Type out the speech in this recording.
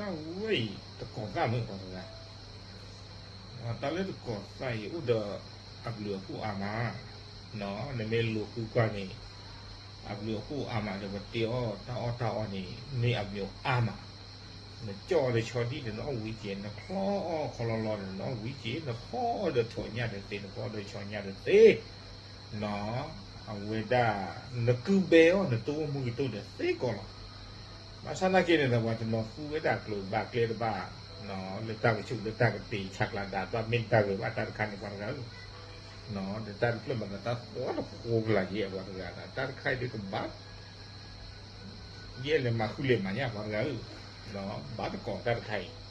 အဝဲအံၤ တကီၤသၣ်မ့ၢ်ပှၤတဂၤ, တၢ်လၢတကီၤသၣ်အံၤ အိၣ်ဒီးအဘျုးအဖှိၣ်အါမး, နမ့ၢ်လိၤဃုကွၢ်န့ၣ် အဘျုးအဖှိၣ်အါမးဒီး ပတဲအီၤတၢ်အီၣ်တၢ်အီန့ၣ် မ့ၢ်အဘျုးအါမး, နကၠီၣ်အီၤဒီးဆီဒံၣ်ဒီးနအီၣ်ဝံၤက့ၤ, နချီအီၣ်ခီလီလီဒီးနအီၣ်ဝံၤက့ၤ, နဖီအီၣ်ဒီးထိးညၣ်ဒီးသ့, နဖီအီၣ်ဒီးဆီညၣ်ဒီးသ့ အဝဲဒၣ် နကုဘဲအီၤ နတိၢ်အိၣ်မူကတိၢ်ဒီးသ့ကီးလီၤ. ဘၣ်ဆၣ်သနာ်က့န့ၣ်ဒီး ပှၤတနီၤသူဝဲဒၣ်ကျိၤဘၣ်ကျဲတဘၣ်, လၢတၢ်ကဆူးလၢတၢ်ကတ့ၤ ဆးကျးဒၣ် တၢ်မ့ၢ်တၢ်ဂ့ၤဘၣ်တၢ်တခါန့ၣ် ပှၤတဂၤဧၢ, ဒီးတၢ်တဖျၢၣ်မၤသးတၢ်သီတဖိကလာ်ယဲၢ် ပှၤတဂၤဒီး တၢ်တခါအံၤဒုးကဘၣ် ယဲၢ်လဲၤမၤဃုလဲၤမၤညၣ် ပှၤတဂၤဧၢ, ဘၣ်တကီၤတၢ်တခါအံၤ